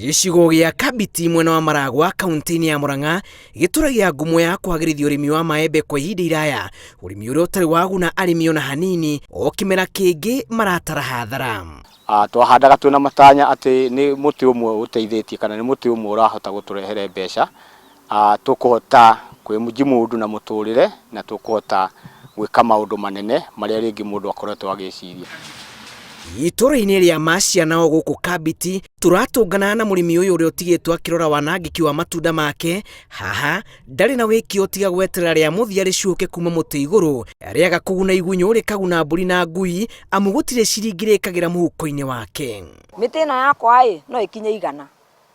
Gĩcigo gĩa Kabiti mwena wa Maragwa kaunti-inĩ ya Murang'a gĩtũragia ngumo ya kwagĩrithia ũrĩmi wa maembe kwa ihinda iraya, ũrĩmi ũrĩa ũtarĩ waguna arĩmi ona hanini, o kĩmera kĩngĩ maratara hathara. Twahandaga twĩna matanya atĩ nĩ mũtĩ ũmwe ũteithĩtie kana nĩ mũtĩ ũmwe ũrahota gũtũrehere mbeca, tũkũhota kwĩjimudu na mũtũrĩre na tũkũhota gwĩka maũndũ manene marĩa rĩngĩ mũndũ akoretwo agĩciria. Itũũra-inĩ rĩa Macia o gũkũ Kabiti, tũratũngana na mũrĩmi ũyũ ũrĩa ũtigĩtwo akĩrora wanangĩki wa matunda make. Haha ndarĩ na wĩkio tiga gweterera rĩa mũthia rĩcuũke kuma mũtĩ igũrũ, rĩaga kũguna igunyũ rĩkaguna mbũri na ngui, amu gũtirĩ ciringi rĩkagĩra mũhuko-inĩ wake. Mĩtĩ ĩno yakwa-ĩ no ĩkinye 100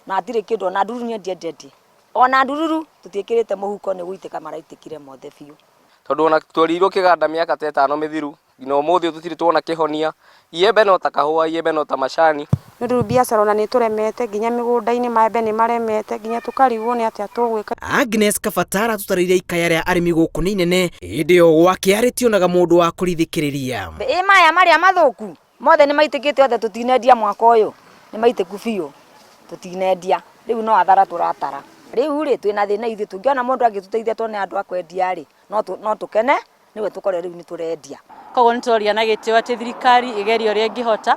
na hatirĩ kĩndũ ona ndururu niĩ ndiendetie, ona ndururu tũtiĩkĩrĩte mũhuko nĩ gũitĩka maraitĩkire mothe biũ. Tondũ ona twerĩirwo kĩganda mĩaka ta ĩtano mĩthiru, nginya ũmũthĩ ũyũ tũtirĩ tuona kĩhonia. Iembe no ta kahũa, iembe no ta macani. Nĩ ũndũ rĩu biacara ona nĩ ĩtũremete, nginya mĩgũnda-inĩ maembe nĩ maremete, nginya tũkarigwo nĩ atĩa tũgwĩka. Agnes Kabatara atũtarĩirie ikaya rĩa arĩmi gũkũ nĩ inene, ĩndĩ o gwake rĩtionaga mũndũ wa kũrithikĩrĩria. Ĩ maya marĩa mathũku mothe nĩ maitĩkĩte othe, tũtinendia mwaka ũyũ, nĩ maitĩku biũ, tũtinendia, rĩu no hathara tũratara. Rĩu rĩ twĩna thĩna ithuĩ, tũngĩona mũndũ angĩtũteithia tuone andũ a kwendia rĩ, no tũkene nĩwe tũkore rĩu nĩ tũrendia. Koguo nĩ tũroria na gĩtĩo atĩ thirikari ĩgerie ũrĩa ĩngĩhota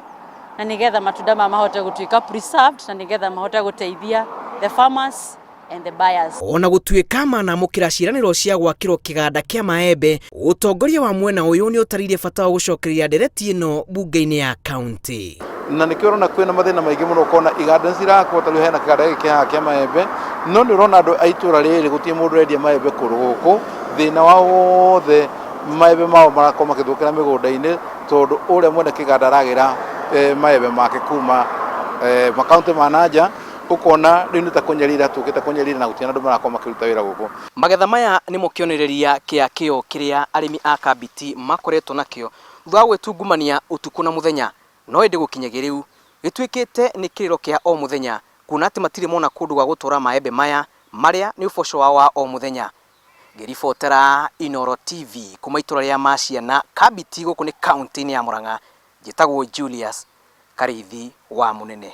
na nĩgetha matunda maya mahote gũtuĩka preserved na nĩgetha mahote gũteithia the farmers and the buyers. Ona gũtuĩka manamũkĩra ciĩranĩro cia gwakĩrwo kĩganda kĩa maembe, ũtongoria wa mwena ũyũ nĩ ũtarĩirie bata wa gũcokereria ndereti ĩno mbunge-inĩ ya kaunti. Na nĩkĩo ũrona kwĩna mathĩna maingĩ mũno, ũkona iganda nĩ cirakwo, ta rĩu hena kĩganda gĩkĩ haha kĩa maembe, no nĩ ũrona andũ a itũra rĩrĩ gũtirĩ mũndũ ũrendia maembe kũndũ gũkũ, thĩna wao wothe maembe mao marakorwo magĩthũkĩra mĩgũnda-inĩ, tondũ ũrĩa mwene kĩganda aragĩra maembe make kuma makaũntĩ ma na nja, ũkona rĩu nĩ ta kũnyarira tũkĩte kũnyarira na gũtirĩ na andũ marakorwo makĩruta wĩra gũkũ. Magetha maya nĩmo kĩonereria kĩa kĩo kĩrĩa arĩmi a Kambiti makoretwo nakĩo thutha wa gwĩtungumania ũtukũ na mũthenya, no ĩndĩ gũkinyagia rĩu gĩtuĩkĩte nĩ kĩrĩro kĩa o mũthenya kuona atĩ matirĩ mona kũndũ gwa gũtwara maembe maya marĩa nĩ ũboco wao wa o mũthenya. Ngĩribotera Inooro TV kuma itũra rĩa Maciana, Kambiti gũkũ nĩ kauntĩ-inĩ ya Murang'a, njĩtagwo Julius Karĩithi wa Mũnene.